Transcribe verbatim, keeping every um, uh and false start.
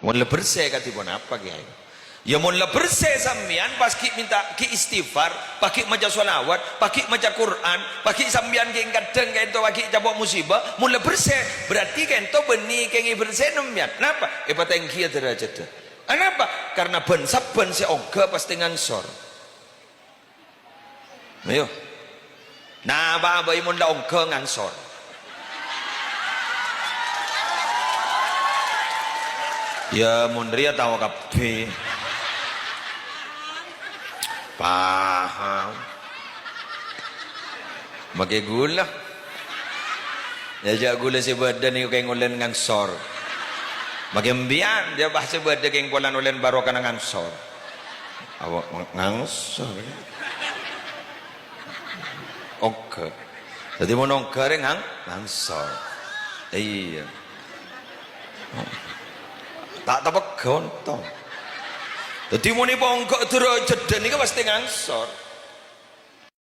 Mon la bersè kadhi ponapa, Kèyaè? Ya, mon la bersè sampèyan pas ghi' mènta, ghi' istighfar, pas ghi' maca shalawat, pas ghi' maca Qur'an, pas ghi' sampèyan ghi' kadhâng ka'ènto pas ghi' capo' musibah, mon la bersè, berarti ka'ènto bânnè kèngèng bersè sampèyan. Napa? Èpatèngghiyâ dârâjhâddhâ. Anapa? Karna bân-sabbân sè ongghâ pastè ngangsor. Ayo. Napa bhâi mon la ongghâ ngangsor? Ya, mon rèya tao kabbhi. Paham. Makè ghulâ. Ya, jhâ' ghulâ sè bâdâ nèko kèng ollèna ngangsor. Makè empèyan, ya, pas sè bâdâ kèng polana ollèna barokana ngangsor. Apa, ngangsor? Ongghâ. Dhâddhi mon ongghâ rè ngang-, ngangsor. Iyâ. Ta' tepegghâ ontong. Dhâddhi mon èpongghâ dârâjhâddhâ nèka pastè ngangsor.